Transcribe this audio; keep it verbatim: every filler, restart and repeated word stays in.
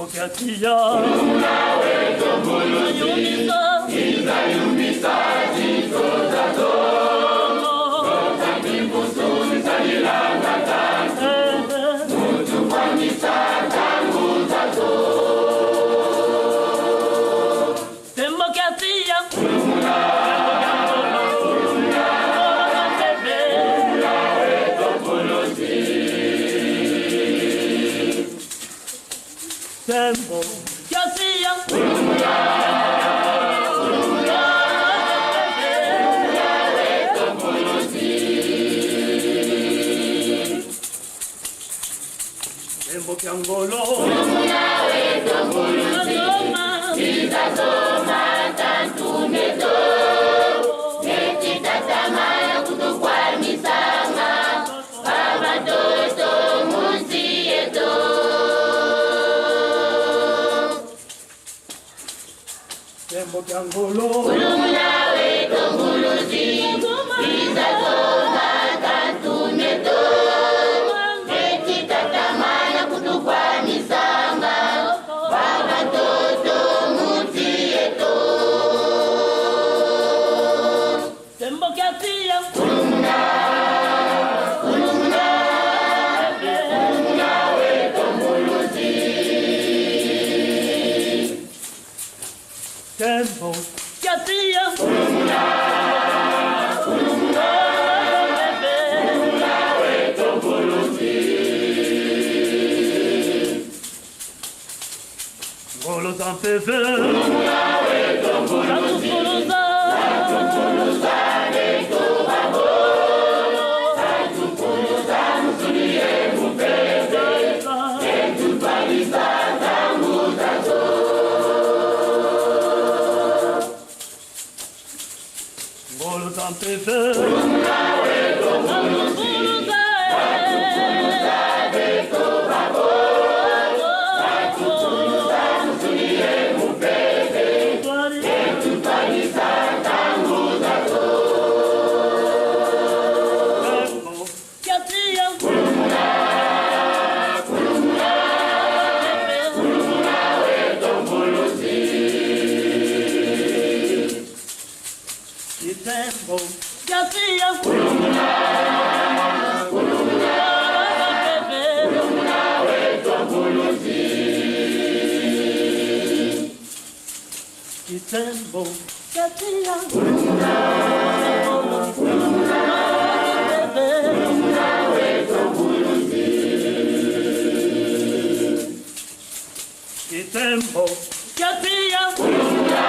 Kiatia. Yumisa. Tembo kiatia. Tembo kiatia. Tembo kia ngolo. Kulumuna weto mvuluzi. Kiza zoma, kiza zoma, tantu meto. Neti tatamana kutukwamisanga. Baba toto mu nsi eto. Tembo kia ngolo. Kulumuna weto mvuluzi, kiza zoma tantu meto. Neti tatamana kutukwamisanga, baba toto mu nsi eto. Tembo kiatia. Kulumuna, kulumuna, kulumuna weto mvuluzi. Tembo kiatia. Kulumuna, kulumuna, kulumuna weto mvuluzi. Ngolo za mpeve. Kulumuna weto mvuluzi. Za tukuluza. Za tukuluza beto babo. Za tukuluza musuni ye mupeve. Beto twalisa ntangu zazo. Ngolo za mpeve. Kulumuna weto mvuluzi. Za tukuluza. Za tukuluza beto babo. Za tukuluza musuni ye mupeve. Beto twalisa ntangu zazo. Kiatia. Kulumuna, kulumuna, kulumuna weto mvuluzi. Kitembo kiatia. Kulumuna, kulumuna, kulumuna weto mvuluzi. Kitembo kiatia. Kulumuna, kulumuna, kulumuna weto mvuluzi. Kitembo kiatia. Kulumuna,